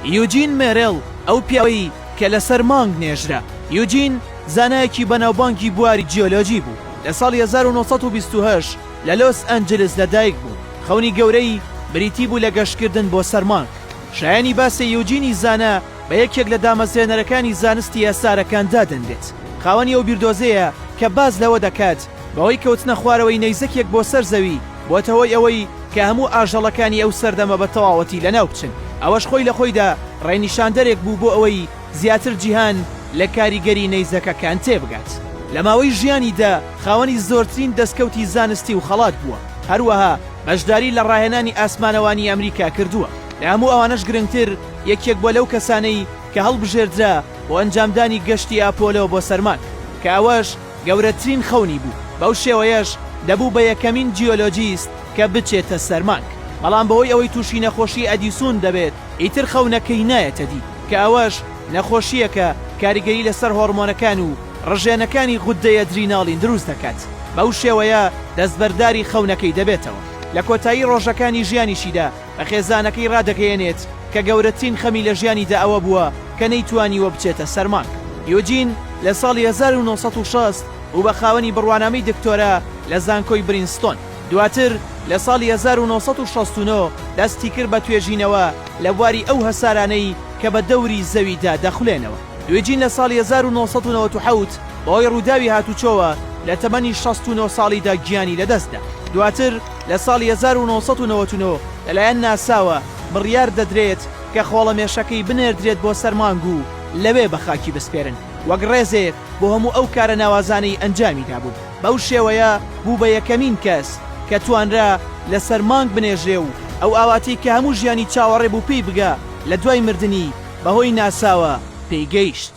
یوجین مێرێڵ، ئەو پیاوەی کە لەسەر مانگ نێژرا. یوجین زانایەکی بەناوبانگی بواری جیۆلۆجی بوو، لە ساڵی 1928 لە لۆس ئەنجلس لەدایک بوو، خەونی گەورەی بریتی بوو لە گەشتکردن بۆ سەر مانگ. شایەنی باسە یوجینی زانا بە یەکێک لە دامەزرێنەرەکانی زانستی هەسارەکان دادەنرێت. خاوەنی ئەو بیردۆزەیە کە باس لەوە دەکات بەهۆی کەوتنە خوارەوەی نەیزەکێک بۆ سەر زەوی بۆتە هۆی ئەوەی کە هەموو ئاژەڵەکانی ئەو سەردەمە بە تەواوەتی لەناو بچن، ئەوەش خۆی لە خۆیدا ڕێنیشاندەرێک بوو بۆ ئەوەی زیاتر جیهان لە کاریگەری نەیزەکەکان تێبگات. لە ماوەی ژیانیدا خاوەنی زۆرترین دەستکەوتی زانستی و خەڵات بووە، هەروەها بەشداری لە ڕاهێنانی ئاسمانەوانی ئەمریکا کردووە. لە هەموو ئەوانەش گرنگتر یەکێک بووە لەو کەسانەی کە هەڵبژێردرا بۆ ئەنجامدانی گەشتی ئاپۆلۆ بۆ سەر مانگ، کە ئەوەش گەورەترین خەونی بوو، بەو شێوەیەش دەبوو بە یەکەمین جیۆلۆجیست کە بچێتە سەر مانگ، بەڵام بەهۆی ئەوەی تووشی نەخۆشی ئەدیسون دەبێت ئیتر خەونەکەی نایەتە دی، کە ئەوەش نەخۆشییەکە کاریگەری لەسەر هۆڕمۆنەکان و ڕژێنەکانی غوددەی ئەدریناڵین دروست دەکات، بەو شێوەیە دەستبەرداری خەونەکەی دەبێتەوە. لە کۆتایی ڕۆژەکانی ژیانیشیدا بە خێزانەکەی ڕادەگەیەنێت کە گەورەترین خەمی لە ژیانیدا ئەوە بووە کە نەیتوانیوە بچێتە سەر مانگ. یوجین لە ساڵی 1960 بوو بە خاوەنی بڕوانامەی دکتۆرا لە زانکۆی برینستۆن. دواتر لە ساڵی 1969 دەستی کرد بە توێژینەوە لە بواری ئەو هەسارانەی کە بە دەوری زەویدا دەخولێنەوە. یوجین لە ساڵی 1997 بەهۆی ڕووداوی هاتوچۆوە لە تەمەنی 69 ساڵیدا گیانی لەدەستدا. دواتر لە ساڵی 1999 لەلایەن ناساوە بڕیار دەدرێت کە خۆڵەمێشەکەی بنێردرێت بۆ سەر مانگ و لەوێ بە خاکی بسپێرن وەک ڕێزێک بۆ هەموو ئەو کارە ناوازانەی ئەنجامی دابوون. بەو شێوەیە بوو بە یەکەمین کەس کە توانرا لەسەر مانگ بنێژرێ و ئەو ئاواتەی کە هەموو ژیانی چاوەڕێ بوو پێی بگا لە دوای مردنی بەهۆی ناساوە پێی گەیشت.